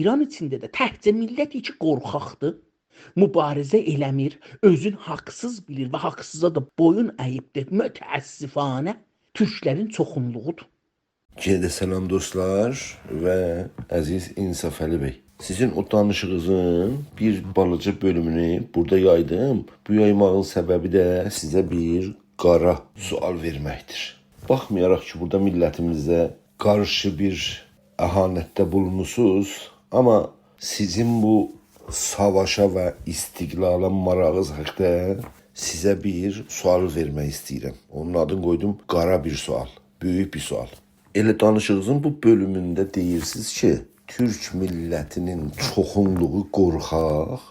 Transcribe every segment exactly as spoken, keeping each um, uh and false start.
ایران ایچینده ده تکجه میللت کی قورخاقدیر، موباریزه ائله‌میر، اؤزون حاقسیز بیلیر و حاقسیزا دا بویون اییبدیر. متأسفانه تورکلرین چوخونلوغودور. یئنه ده سلام دوستلار و عزیز انصافعلی بی. سیزین او دانیشیغینیزین بیر بالاجا بؤلومونو بورادا یایدیم. بو یایماغین سببی ده سیزه بیر قارا سؤال وئرمکدیر. باخمایاراق کی، بورادا میللتیمیزه قارشی بیر اهانتده بولونموسونوز، آمما سیزین بو ساواشا و استقلالا ماراغینیز حاقدا سیزه بیر سؤال وئرمک ایسته‌ییرم. اونون آدینی قویدوم قارا بیر سؤال، بؤیوک بیر سؤال. ائله دانیشیغینیزین بو بؤلومونده دئییرسینیز کی، تورک میللتینین چوخونلوغو قورخاق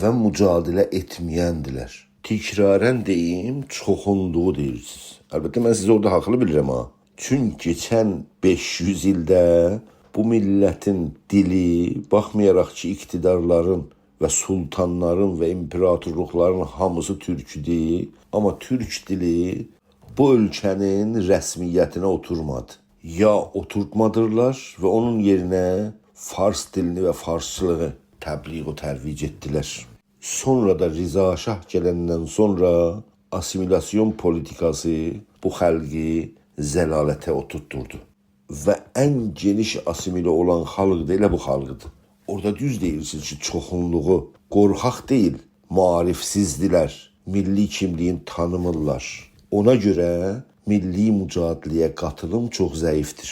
و مجادله ائتمه‌یندیلر. تکراراً دئییم، چوخونلوغو دئییرسینیز. البته، من سیزی اورادا حاقلی بیلیرم ها. چون کئچن بئش یوز ایلده بو میللتین دیلی، باخمایاراق کی، اقتدارلارین و سلطانلارین و ایمپراتورلوقلارین هامیسی تورکودور، آمما تورک دیلی بو اؤلکه‌نین رسمیتینه اوتورمادی. یا اوتورتمادیلار و اونون یئرینه فارس دیلینی و فارسچیلیغی تبلیغ و ترویج ائتدیلر. سونرا دا رضا شاه گلندن سونرا آسیمیلاسیون پولیتیکاسی بو خالقی ذلالته اوتورتدوردو. و ان گئنیش آسیمیله اولان خالق دا ائله بو خالقدیر. اورادا دوز دئییرسینیز کی، چوخونلوغو قورخاق دئییل، معاریفسیزدیلر، میللی کیملیگین تانیمیرلار. اونا گؤره میللی مجادله‌یه قاتیلیم چوخ ضعیفدیر.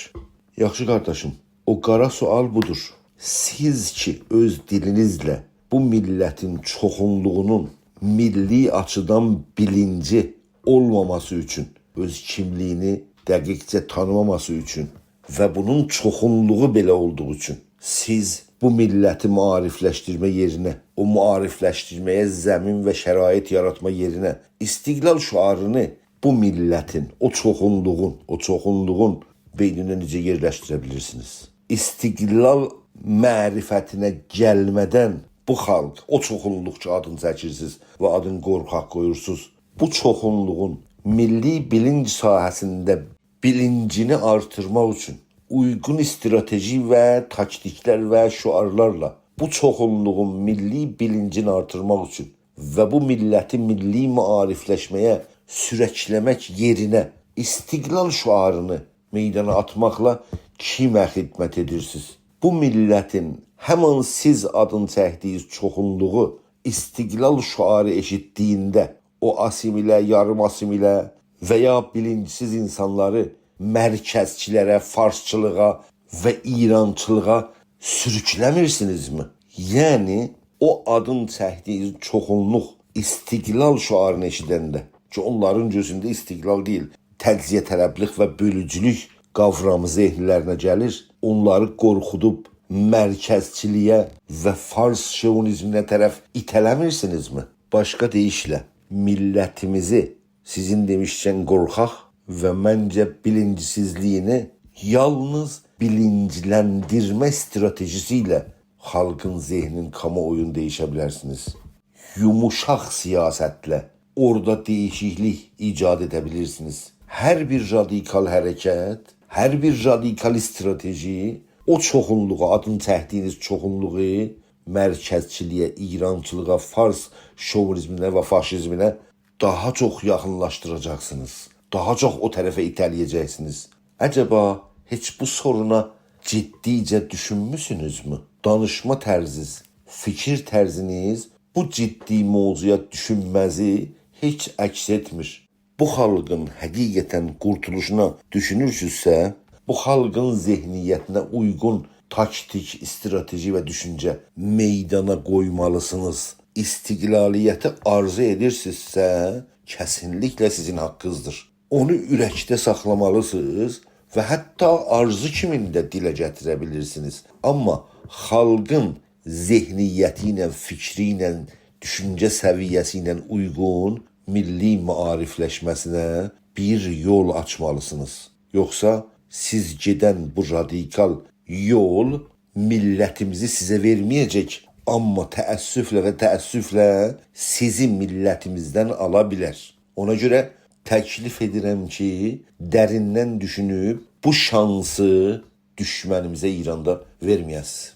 یاخشی قارداشیم، او قارا سؤال بودور. سیز کی، اؤز دیلینیزله بو میللتین چوخونلوغونون میللی آچیدان بیلینجی اولماماسی اوچون، اؤز کیملیگینی دقیقجه تانیماماسی اوچون و بونون چوخونلوغو بئله اولدوغو اوچون سیز بو میللتی معاریفلشدیرمه یئرینه، او معاریفلشدیرمه‌یه زمین و شرایط یاراتما یئرینه استقلال شعارینی بو میللتین، او چوخونلوغون، او چوخونلوغون بئینینه نئجه یئرلشدیره بیلیرسینیز؟ استقلال معرفتینه گلمه‌دن بو خالق، او چوخونلوق کی، آدینی چکیرسینیز و آدینی قورخاق قویورسونوز، بو چوخونلوغون میللی بیلینج ساحه‌سینده بیلینجینی آرتیرماق اوچون اویغون استراتژی و تاکتیکلر و شعارلارلا بو چوخونلوغون میللی بیلینجینی آرتیرماق اوچون و بو میللتی میللی معاریفلشمه‌یه سورکله‌مک یئرینه استقلال شعارینی میدانا آتماقلا کیمه خدمت ائدیرسینیز؟ بو میللتین همان سیز آدینی چکدیگینیز چوخونلوغو استقلال شعاری ائشیتدیگینده او آسیمیله، یاریم آسیمیله و یا بیلینجسیز اینسانلاری مرکزچیلره، فارسچیلیغا و ایرانچیلیغا سوروکله‌میرسینیزمی؟ یعنی، او آدین چکدیگی چوخونلوق استقلال شعارینی ائشیدنده کی، اونلارین گؤزونده استقلال دئییل، تجزیه‌طلبلیک و بؤلوجولوک قاورامی ذهنلرینه گلیر، اونلاری قورخودوب مرکزچیلیگه و فارس شووینیزمینه طرف ایته‌له‌میرسینیزمی؟ باشقا دئییشله، میللتیمیزی سیزین دئمیشکن قورخاق و منجه بیلینجسیزلیگینی یالنیز بیلینجلندیرمه استراتژیسی ایله خالقین ذهنین، کامواویون دَییشه بیلرسینیز. یوموشاق سیاستله اورادا دَییشیکلیک ایجاد ائده بیلیرسینیز. هر بیر رادیکال حرکت، هر بیر رادیکال استراتژی او چوخونلوغو، آدین چکدیگینیز چوخونلوغو مرکزچیلیگه، ایرانچیلیغا، فارس شووینیزمینه و فاشیزمینه داها چوخ یاخینلاشدیراجاقسینیز. داها چوخ او طرفه ایته‌له‌یه‌جکسینیز. عجبا هئچ بو سورونا جدیجه دوشونموسونوزمو؟ دانیشما طرزیز، فیکیر طرزینیز بو جدی موضوعا دوشونمه‌زی هئچ عکس ائتمیر. بو خالقین حقیقتاً قورتولوشونا دوشونورسوزسه، بو خالقین ذهنیتینه اویغون تاکتیک، استراتژی و دوشونجه میدانا قویمالیسینیز. استقلالیتی آرزو ائدیرسینیزسه، کسینلیکله سیزین حاققینیزدیر. اونو اورکده ساخلامالیسینیز و حتی آرزو کیمین ده دیله گتیره بیلیرسینیز. آمما خالقین ذهنیتی ایله، فیکری ایله، دوشونجه سویه‌سی ایله اویغون میللی معاریفلشمه‌سینه بیر یول آچمالیسینیز. یوخسا سیز گئدن بو رادیکال یول میللتیمیزی سیزه وئرمه‌یه‌جک، آمما تأسفله و تأسفله سیزی میللتیمیزدن آلا بیلر. اونا گؤره تکلیف ائدیرم کی، دریندن دوشونوب بو شانسی دوشمنیمیزه ایراندا وئرمه‌یه‌سینیز.